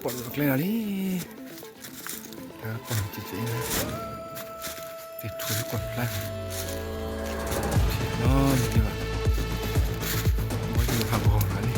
ပိာ်လီၤကျဲလီၤလံ, ပိာ်လီၤကျဲလီၤ, က့ၤထူလၢကွၢ်ဖျါ, နီၤမ့ၢ်ဘၣ်, ဝဲယဟးဂီၤလီၤလံ.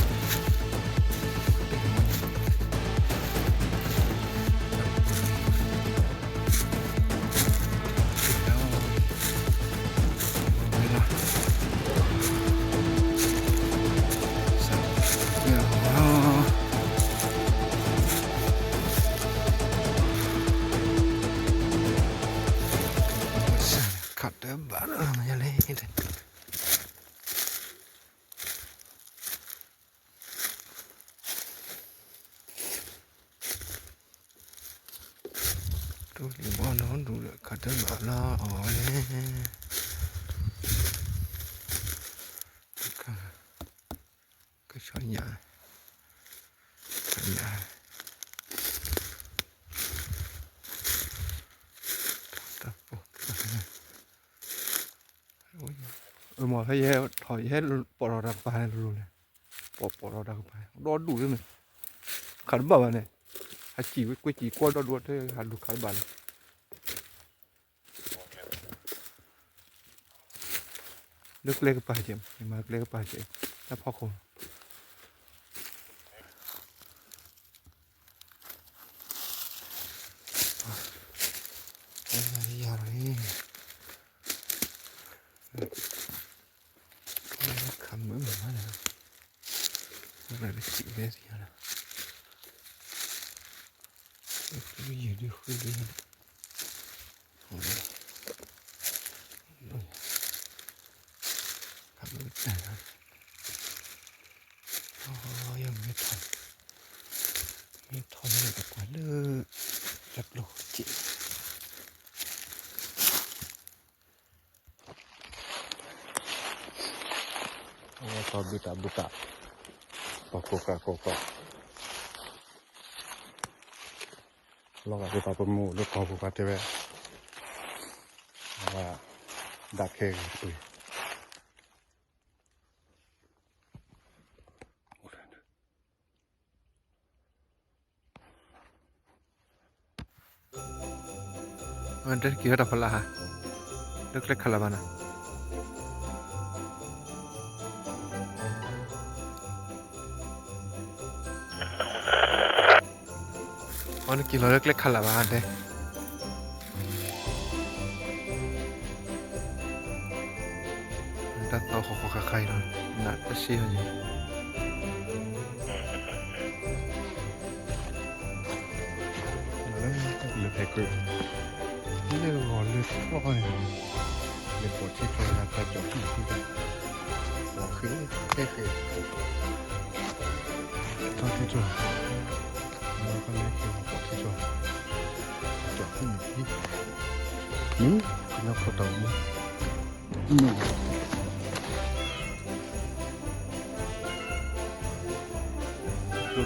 ခးတဘၣ်လၢယၤလဲၣ်. တူၢ်လံၤဘီနီၢ်ဒူၣ်ဒီး ခးတဘၣ်လၢအီၤဝဲလဲၣ်. ကဆီညၣ်, ကဆီညၣ်, တၢ်ပိာ်, အမ့ၢ်ဖဲယဟဲထီၣ် ယဟဲပိာ်ထီၣ်တၢ်ကပၤန့ၣ်လိၤလိၤန့ၣ်, ပိာ်ပိာ်ထီၣ်တၢ်ကပၤ ဒီဒူၣ်လၢန့ၣ်, ခးတဘၣ်ဘၣ်န့ၣ်, ဟးစံၣ်ဝဲကွ့စံၣ်ကွီဒီဒူၣ်ထဲဟးလူၤခးတဘၣ်န့ၣ်. လၢကျဲကပၤကဲ, ယမၤကျဲကပၤကဲ, တၢ်ဖီခိၣ် ယၤလီၤ, ခးမုာ်မးန့ၣ်, လၢကစံးဝဲသ့ၣ်ညါလီၤ, ယဒုဃုဒု ခးမုာ်တၢ်, ယမ့ၢ်ထီၣ်, မ့ၢ်ထီၣ်လၢတပှၢ်လၢ တၢ်ကျိၣ်စ့ အဝဲသီဘုတၢ်ဘုတၢ်, ပှၤကိးကးကိးကး, လီၤဂာ်သ့ၣ်တၢ်ပမူလၢကီၢ်ပူၤပှၤတဲဝဲ, အဝဲဒၣ်ခဲဂၤပှ့ၤ အဝဲတဲက့ၤဝဲတၢ်ဖီလာ်ဧါ, လၢကျဲခးလၢ်ဘၣ်နၤ, အဝဲနက့ၤလီၤလၢကျဲခးလၢ်ဘၣ်တဲ တၢ်သီဃီဃီဃါဃါအံၤလီၤ, နတၢ်ဆ့ၣ်အံၤ, လၢဖဲကၢၢ်, လၢဂီၤလၢသီန့ၣ်, လၢပိာ်ထံကျိလၢတၢ်ကၠီၤဖံၣ်ဖံၣ်, ပိာ်ဃ့ထဲဃ့, ထီၣ်ထံကျိ, လၢကလဲၤက့ၤလီၤပိာ်ထံကျိ, ကၠီၤဖံၣ်ဖံၣ်, မ့ၢ်ကညီဖိတၢ်မူ မ့ၢ် ကျိ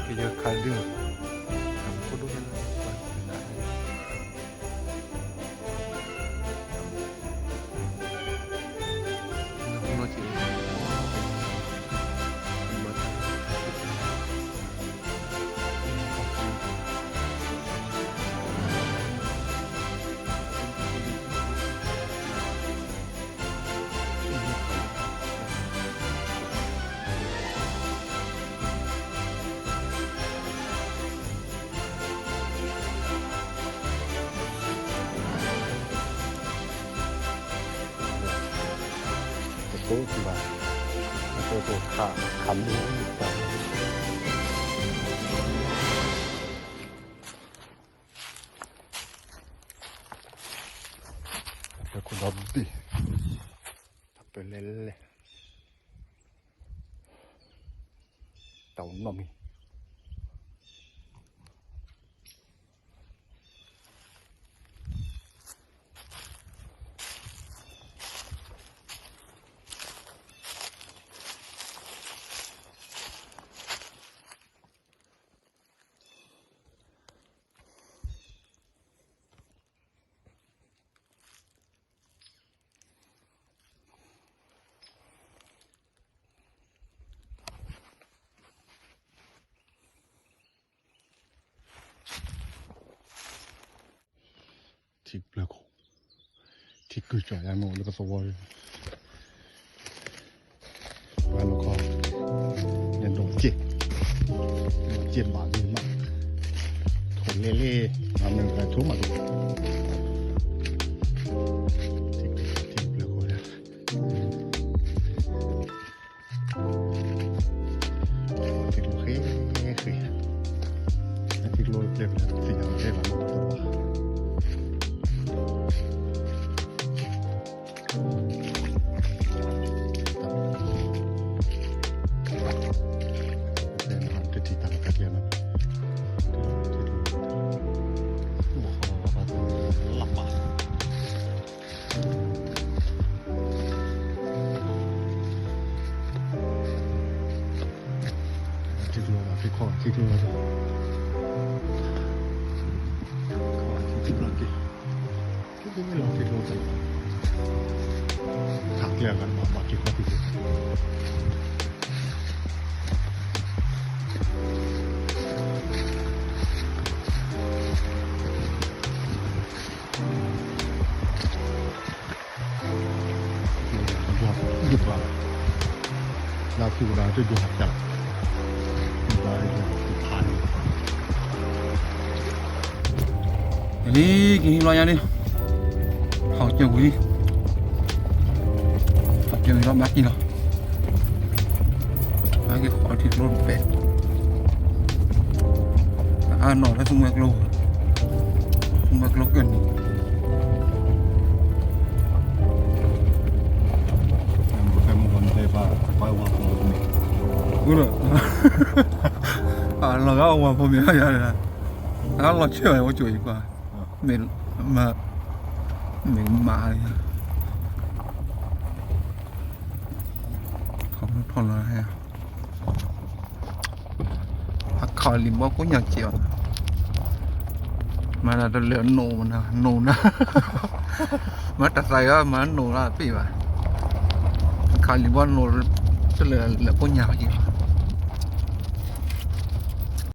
က့ၤယခးဒု, ဖိဒိၣ်ဟဲလၢပှၤတဂၤ, တကိးဘၣ်, တကိးခး, ခးမုၢ်တၢ်, တကိးဒီဘ့ၣ်, တပၢၢ်လဲၣ်လဲၣ်, တၢ်အိၣ်နီတမံၤ. ထံကပျၢၤခိၣ်, ထံကုၢ်ကၠီယါမ့ၢ်အိၣ်လၢပသဝီ, ဘၣ်နီၢ်ခီ, ယဒိးစ့ၢ်, ဒိးစ့ၢ်ဘၣ်ဂ့ၤမး, ထိၣ်လဲၣ်လဲၣ်, မ့ၢ်မတၤထိၣ်မးလီၤ, ထံကပျၢၤခိၣ်, ထံကျိဃ့ဃ့, ထံကျိတပျဲၢ်ပျဲၢ်သ့ၣ်ညါလီၤတဲဘၣ်လီၤ, တထံၣ်တၢ်လီၤတၢ်ကျဲလီၤ, လၢပၢ် ထံကျိဘၣ် ထံခီၣ်ထံကျိဘၣ်, ခီၣ်ထံကျိဘၣ်က့ၤ, ထံကျိလီၤထံကျိတၢ်, ခးကျဲဂၤဘၣ်ဘၣ်က့ၤခီၣ်ထံကျိ ယွၤဒုးပှၤလီၤ, လၢဖုကဒါတယွၤဟးကၢ်လီၤ, ယွၤဒုးဖးန့ၣ်, လံကဟံးလီၤညါန့ၣ်, ဟးကၢ်ဝံၤလံ, ဟးကၢ်ဝံၤလီၤ ဘၣ်က့ၤလီၤ, ဘၣ်က့ၤဃီထံကျိတဘဲၣ်, အနီၢ်လၢသူမှဲကျိ, သူမှဲကျိကၢၢ်နံၤ လီၤဂာ်ဝၤဖိမ့ၢ်ယါ, အလီၤဆၢဝဲ အိၣ်ကၠိအံၤကွၢ်, မ့ၢ်မးလံ, ထီၣ်လီၤ, အခးလံာ်ဘီကိးညါက့ၤအီၤ, မၤတၢ်တလၢာ်နိၣ်နၤ, နိၣ်နၤ, မၤတၢ်သးအံၤမၤနိၣ်လၢပ့ၢ်ဘၣ်, အခးလံာ်ဘီနိၣ်, တလၢာ်လၢာ်ကိးညါက့ၤအီၤ